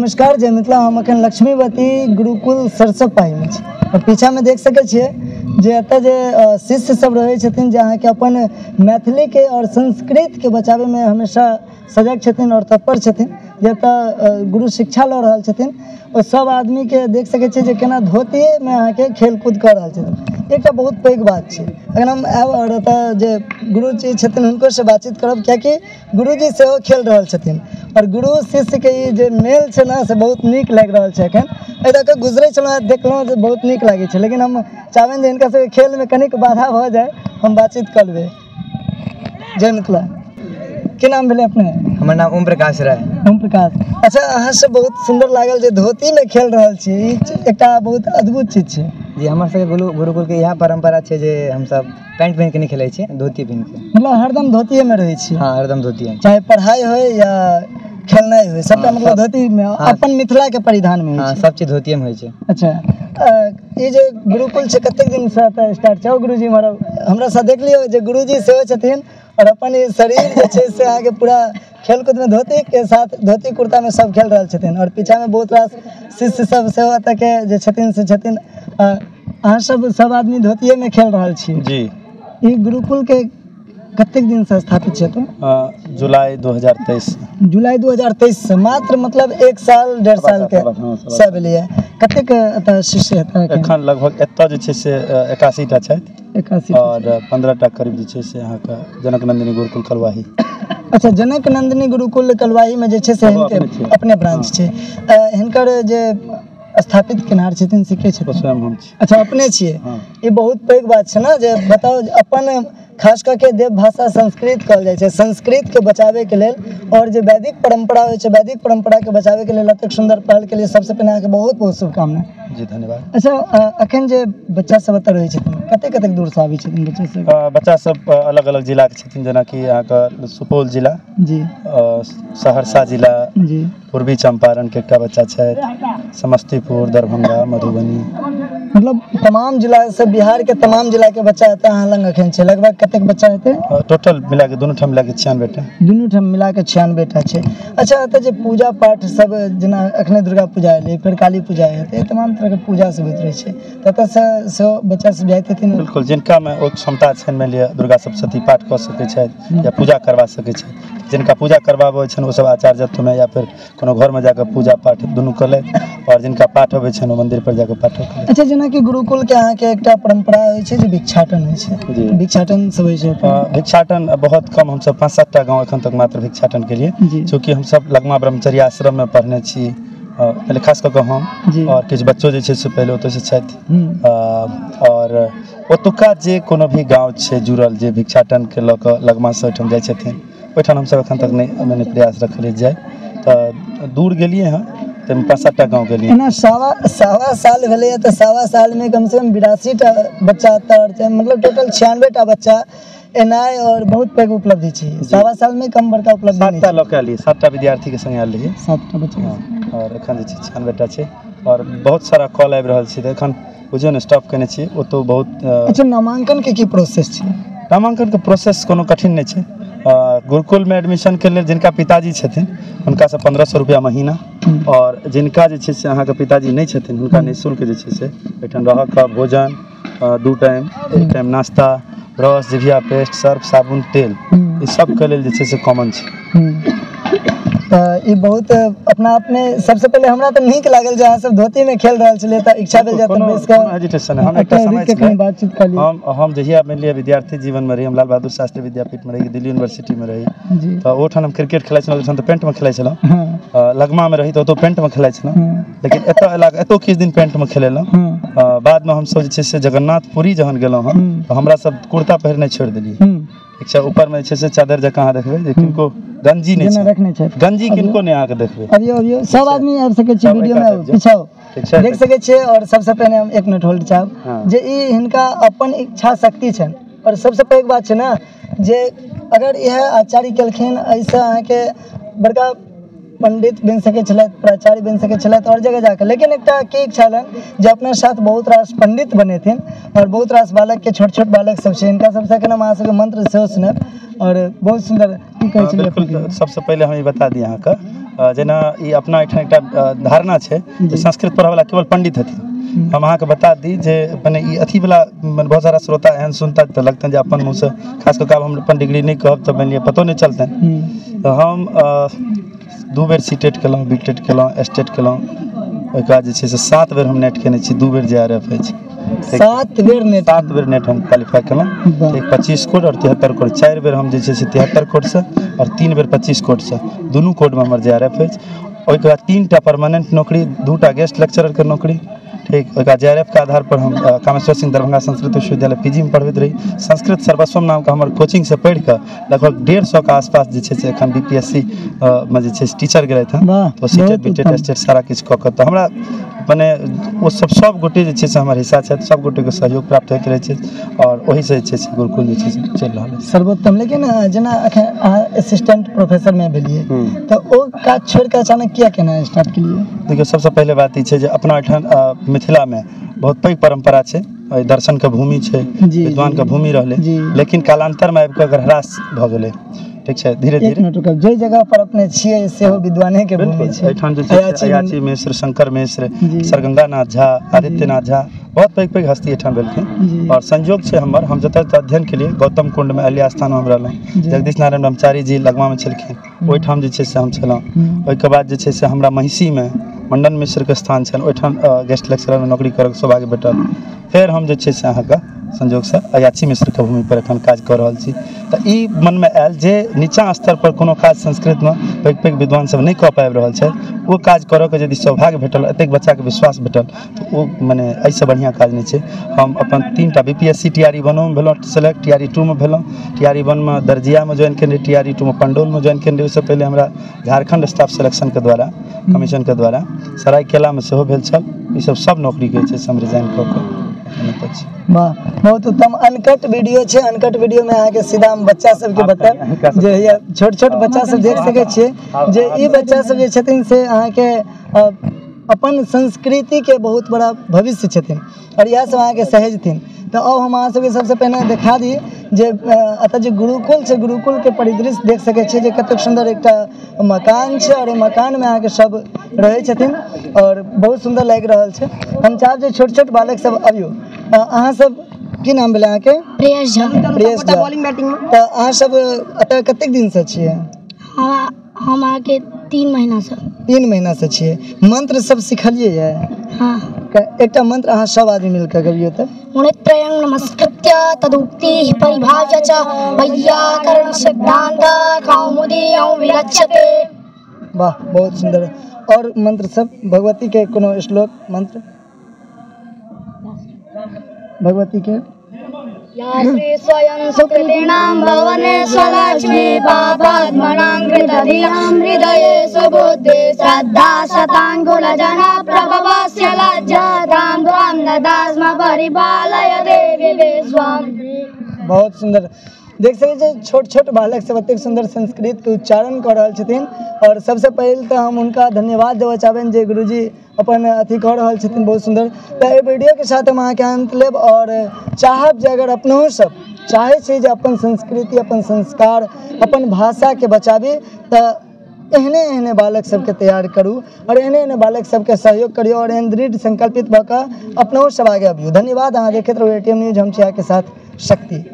नमस्कार, जय मिथिला। हम अखन लक्ष्मीवती गुरुकुल सरसब पाहीमे छी और पीछामे देख सकै छियै जे एतऽ जे शिष्य सब रहै छथिन जे अहाँके अपन मैथिलीके और संस्कृतके बचाबैमे हमेशा सजग छथिन और तत्पर छथिन, जे एतऽ गुरु शिक्षा लऽ रहल छथिन। ओ सब आदमीके देख सकै छियै जे केना धोतीमे अहाँके खेलकूद कऽ रहल छथिन। एकटा बहुत पैघ बात छै। अखन हम आयब और एतऽ जे गुरुजी छथिन हुनकोसँ बातचीत करब, कियाकि गुरुजी सेहो खेल रहल छथिन और गुरु शिष्यके ई जे मेल छै ने से बहुत नीक लागि रहल छै। एखन एहि दऽ कऽ गुजरै छलहुँ, देखलहुँ जे बहुत नीक लागै छै, लेकिन हम चाहबनि जे हिनका सबके खेलमे कनिक बाधा भऽ जाय, हम बातचीत कऽ लेबै। जय मिथिला। की नाम भेलै अपने? हमर नाम ओम प्रकाश राय। ओम प्रकाश। अच्छा, अहाँ सब बहुत सुन्दर लागल जे धोतीमे खेल रहल छी, ई एकटा बहुत अद्भुत चीज छै। जी, हमर सबके गुरुकुलके इएह परम्परा छै जे हमसब पैंट पहिन के नहि खेलै छियै, धोती पहिन के। मतलब हरदम धोतिएमे रहै छी? हाँ, हरदम धोतिए, चाहे पढ़ाइ होइ या खेलनाइ होइ, सबटा मतलब धोतीमे, अपन मिथिलाके परिधानमे। हाँ, सब चीज धोतिएमे होइ छै। अच्छा, ई जे गुरुकुल छै कतेक दिनसँ एतऽ स्टार्ट छै? गुरुजी हमरा साथ देख लियौ जे गुरुजी सेहो छथिन और अपन ई शरीर जे छै से अहाँके पूरा खेलकूदमे धोतीके साथ धोती कुर्तामे सब खेल रहल छथिन और पीछामे बहुत रास शिष्य सब सेहो एतऽके जे छथिन से छथिन। अहाँ सब सब आदमी धोतिएमे खेल रहल छी? जी। ई गुरुकुलके कतेक दिनसँ स्थापित छै एतऽ? जुलाई 2023। जुलाई 2023 से, मात्र मतलब 1 साल 1.5 साल के सब भेलैए। कतेक एतऽ शिष्य हेतै? एखन लगभग एतऽ जे छै से 81 टा छथि। 81 और 15 टा करीब जे छै से अहाँके जनक नंदिनी गुरुकुल कलवाही। अच्छा, जनक नंदिनी गुरुकुल कलवाहीमे जे छै से हिनकर अपने ब्रांच छै। हिनकर जे स्थापित केनहार छथिन से के छथिन? स्वयं हम छी। अच्छा, अपने छियै? ई बहुत पैघ बात छै ने जे बताउ, अपन खास कऽ के देव भाषा संस्कृत कहल जाइ छै, संस्कृतके बचाबैके लेल और जे वैदिक परम्परा होइ छै, वैदिक परम्पराके बचाबैके लेल एतेक सुन्दर पहलके लिए सबसँ पहिने अहाँके बहुत बहुत शुभकामना। जी, धन्यवाद। अच्छा, अखन जे बच्चा सब एतऽ रहै छथिन, कतेक कतेक दूरसँ आबै छथिन बच्चा सब? बच्चा सब अलग अलग जिलाके छथिन, जेनाकि अहाँके सुपौल जिला जी, सहरसा जिला जी, पूर्वी चंपारणके एकटा बच्चा छथि, समस्तीपुर, दरभंगा, मधुबनी, मतलब तमाम जिलासँ, बिहारके तमाम जिलाके बच्चा एतऽ अहाँ लग अखन छै। लगभग कतेक बच्चा हेतै? टोटल मिलाके दुनू ठाम मिलाके 96 टा। दुनू ठाम मिलाके 96 टा छै। अच्छा, एतऽ जे पूजा पाठ सब, जेना अखने दुर्गा पूजा एलै, फेर काली पूजा हेतै, तमाम तरहके पूजा सब होइत रहै छै, तऽ एतऽसँ सेहो बच्चा सब जाइत हेथिन? बिल्कुल, जिनकामे ओ क्षमता छनि, मानि लिअ दुर्गा सप्तशती पाठ कऽ सकै छथि या पूजा करवा सकै छथि, जिनका पूजा करबाबै छनि ओसब आचार्यत्वमे या फेर कोनो घरमे जाकऽ पूजा पाठ दुनू कयलथि, आओर जिनका पाठ अबै छनि ओ मन्दिर पर जाकऽ पाठो कयलथि। अच्छा, जेनाकि गुरुकुलके अहाँके एकटा परम्परा होइ छै जे भिक्षाटन होइ छै, भिक्षाटन सब होइ छै? भिक्षाटन बहुत कम, हमसब 5-7 टा गाँव एखन तक मात्र भिक्षाटन केलियै, चूँकि हमसब लगमा ब्रह्मचर्य आश्रममे पढ़ने छी, पहिले खास कऽ कऽ हम और किछु बच्चो जे छै से पहिले ओतयसँ छथि, और ओतुका जे कोनो भी गाँव छै जुड़ल जे भिक्षाटनके लऽ कऽ लगमासँ ओहिठाम जाइ छथिन, ओहिठाम हमसब एखन तक नहि मने प्रयास रखलियै जाय, तऽ दूर गेलियै हँ, ताहिमे 5-7 टा गाँव गेलियै। एना सवा साल भेलैए तऽ 1.25 सालमे कमसँ कम 82 टा बच्चा एतऽ, मतलब टोटल 96 टा बच्चा एनाइ और बहुत पैघ उपलब्धि छै। 1.25 सालमे कम बड़का उपलब्धि। 7 टा लऽ कऽ एलियै, 7 टा विद्यार्थीके सङ्गे आयल रहियै, 7 टा बच्चा, और एखन जे छै 96 टा छै और बहुत सारा कॉल आबि रहल छै, तऽ एखन बुझियौ ने स्टॉप केने छियै ओतौ बहुत। अच्छा, नामांकनके की प्रोसेस छै? नामांकनके प्रोसेस कोनो कठिन नहि छै। गुरुकुलमे एडमिशनके लेल जिनका पिताजी छथिन हुनकासँ 1500 रुपैआ महीना, और जिनका जे छै से अहाँके पिताजी नहि छथिन हुनका निःशुल्क जे छै से एहिठाम रहऽके, भोजन 2 टाइम, 1 टाइम नाश्ता, ब्रश, जिभिया पेस्ट, सर्फ, साबुन, तेल, ई सबके लेल जे छै से कॉमन छै। तऽ ई बहुत अपना आपमे सबसँ पहिले हमरा तऽ नीक लागल जे अहाँ सब धोतीमे खेल रहल छलियै, तऽ इच्छा भेल जे बैस कऽ हेजिटेशन। हम एकटा समय छलै, बातचीत कऽ लिअ। हम जहिया मानि लिअ विद्यार्थी जीवनमे रही, हम लाल बहादुर शास्त्री विद्यापीठमे रही, दिल्ली यूनिवर्सिटीमे रही, तऽ ओहिठाम हम क्रिकेट खेलाइ छलहुँ, ओहिठाम तऽ पेंटमे खेलाइ छलहुँ, लगमामे रही तऽ ओतौ पेंटमे खेलाइ छलहुँ, लेकिन एतऽ अयलाके एतौ किछु दिन पेंटमे खेलेलहुँ। बादमे हमसब जे छै से जगन्नाथपुरी जहन गेलहुँ हँ तऽ हमरा सब कुर्ता पहिरनाइ छोड़ि देलियै। एक ऊपरमे जे छै से चादर जकाँ अहाँ देखबै जे किनको गंजी नहि छै, गंजी किनको नहि अहाँके देखबै। अबियौ अबियौ, सब आदमी आबि सकै छी वीडियोमे, पीछाओ देख सकै छियै। और सबसँ पहिने हम 1 मिनट होल्ड चाहब जे ई हिनका अपन इच्छा शक्ति छनि, और सबसँ पैघ बात छै ने जे अगर इएह आचार्य केलखिन, एहिसँ अहाँके बड़का पंडित बनि सकै छलथि, प्राचार्य बनि सकै छलथि आओर जगह जाकऽ, लेकिन एकटा की इच्छा छलनि जे अपना साथ बहुत रास पंडित बनेथिन आओर बहुत रास बालकके, छोट छोट बालक सब छै, हिनका सबसँ एखन हम अहाँ सबके मंत्र सेहो सुनब। आओर बहुत सुन्दर की कहै छलियै? बिल्कुल, सबसँ पहिले हम ई बता दी अहाँके, जेना ई अपना एहिठाम एकटा धारणा छै जे संस्कृत पढ़ऽवला केवल पंडित हथिन। हम अहाँके बता दी जे मने ई अथीवला बहुत सारा श्रोता एहन सुनता तऽ लगतनि जे अपन मुँहसँ, खास कऽ कऽ आब हम अपन डिग्री नहि कहब तऽ मानि लिअ पतो नहि चलतनि। तऽ हम 2 बेर सी टेट केलहुँ, बी टेट केलहुँ, एस टेट केलहुँ, ओहिके बाद जे छै से 7 बेर हम नेट केने छी, 2 बेर जे आर एफ अछि। 7 बेर नेट? 7 बेर नेट हम क्वालिफाई केलहुँ। 25 कोड आओर 73 कोड, 4 बेर हम जे छै से 73 कोडसँ आओर 3 बेर 25 कोडसँ, दुनू कोडमे हमर जे आर एफ अछि। ओहिके बाद 3टा परमानेंट नौकरी, 2टा गेस्ट लेक्चररके नौकरी, ठीक। ओहिके बाद जे आर एफ के आधार पर हम कामेश्वर सिंह दरभंगा संस्कृत विश्वविद्यालय पी जी मे पढ़बैत रही। संस्कृत सर्वस्वम नामके हमर कोचिंगसँ पढ़ि कऽ लगभग 150 के आसपास जे छै से एखन बी पी एस सी मे जे छै से टीचर गेलथि हँ। तऽ C TET, B TET, S TET सारा किछु कऽ कऽ तऽ हमरा मने ओ सब गोटे जे छै से हमर हिस्सा छथि, सब गोटेके सहयोग प्राप्त होइत रहै छै आओर ओहिसँ जे छै से गुरुकुल जे छै से चलि रहल अछि। सर्वोत्तम। लेकिन जेना एखन अहाँ असिस्टेंट प्रोफेसरमे भेलियै तऽ ओ काज छोड़ि कऽ अचानक किया केना स्टार्ट केलियै? देखियौ, सबसँ पहिले बात ई छै जे अपना एहिठाम मिथिलामे बहुत पैघ परम्परा छै, एहि दर्शनके भूमि छै, विद्वानके भूमि रहलै, लेकिन कालान्तरमे आबि कऽ एकर ह्रास भऽ गेलै। ठीक छै, धीरे धीरे जाहि जगह पर अपने छियै सेहो विद्वाने के भूमि छै। एहिठाम जे छै अयाची मिश्र, शंकर मिश्र, सर गंगानाथ झा, आदित्यनाथ झा, बहुत पैघ पैघ हस्ती एहिठाम भेलखिन। आओर संयोग छै हमर, हम जतऽ अध्ययन केलियै गौतम कुंडमे अहिल्या स्थानमे हम रहलहुँ, जगदीश नारायण ब्रह्मचारी जी लगमामे छलखिन, ओहिठाम जे छै से हम छलहुँ। ओहिके बाद जे छै से हमरा महिषीमे मंडन मिश्रके स्थान छनि, ओहिठाम गेस्ट लेक्चररमे नौकरी करैके सौभाग्य भेटल। फेर हम जे छै से अहाँके संयोगसँ अयाची मिश्रके भूमिपर एखन काज कऽ रहल छी। तऽ ई मनमे आयल जे नीचाँ स्तर पर कोनो काज संस्कृतमे पैघ पैघ विद्वान सब नहि कऽ पाबि रहल छथि, ओ काज करऽके यदि सौभाग्य भेटल, एतेक बच्चाके विश्वास भेटल, तऽ ओ मने एहिसँ बढ़िआँ काज नहि छै। हम अपन 3टा B P S C T R E वनोमे भेलहुँ सेलेक्ट, टी आर ई 2 मे भेलहुँ, टी आर ई 1 मे दर्जियामे ज्वाइन केने रही, टी आर ई 2 मे पंडौलमे ज्वाइन केने रही। ओहिसँ पहिले हमरा झारखण्ड स्टाफ सेलेक्शनके द्वारा, कमीशनके द्वारा सरायकेलामे सेहो भेल छल। ईसब सब नौकरीके जे छै से हम रिजाइन कऽ कऽ। वाह, बहुत उत्तम। अनकट वीडियो छै, अनकट वीडियो में अहाँके सीधा हम बच्चा सबके बतायब जे हैया छोट छोट बच्चा सब देख सकै छियै जे ई बच्चा सब जे छथिन से अहाँके अपन संस्कृति के बहुत बड़ा भविष्य छथिन और इएह सब अहाँके सहेजथिन। तऽ आउ हम अहाँ सबके सबसँ पहिने देखा दी जे एतऽ जे गुरुकुल छै, गुरुकुलके परिदृश्य देख सकै छियै जे कतेक सुन्दर एकटा मकान छै और एहि मकानमे अहाँके सब रहै छथिन और बहुत सुन्दर लागि रहल छै। हम चाहब जे छोट छोट बालक सब अबियौ। अहाँ सब की नाम भेलै अहाँके? प्रियेश झा। प्रियेश झा। तऽ अहाँ सब एतऽ कतेक दिनसँ छियै? हम अहाँके 3 महीनासँ। 3 महीनासँ छियै। मंत्र सब सिखलियै यऽ? हाँ। एकटा मंत्र अहाँ सब आदमी मिलके गबियौ तऽ। मुनित्रयं नमस्कृत्य तदुक्तिः परिभाव्य च वैयाकरण सिद्धान्त कौमुदीयं विरच्यते। वाह, बहुत सुन्दर। और मंत्र सब भगवती के कोनो श्लोक मंत्र भगवती के? या श्री स्वयं सुकृतिनां भवनेश्वर लक्ष्मी पापात्मनां कृतधियां हृदये सुबुद्धि श्रद्धा शताङ्कुलजना प्रभवस्य लज्जातां त्वां ददास्म परिपालय देवी विश्वम्। बहुत सुन्दर। देख सकै छियै छोट छोट बालक सब एतेक सुन्दर संस्कृत के उच्चारण कऽ रहल छथिन और सबसँ पहिल तऽ हम हुनका धन्यवाद देबऽ चाहबनि जे गुरुजी अपन अथी कऽ रहल छथिन, बहुत सुन्दर। तऽ एहि वीडियोके साथ हम अहाँके अन्त लेब और चाहब जे अगर अपनहु सब चाहै छी जे अपन संस्कृति, अपन संस्कार, अपन भाषाके बचाबी तऽ एहने एहने बालक सबके तैयार करू और एहने एहने बालक सबके सहयोग करियौ और एहन दृढ़ संकल्पित भऽ कऽ अपनहु सब आगे अबियौ। धन्यवाद। अहाँ देखैत रहू ATM news, हम छी अहाँके साथ शक्ति।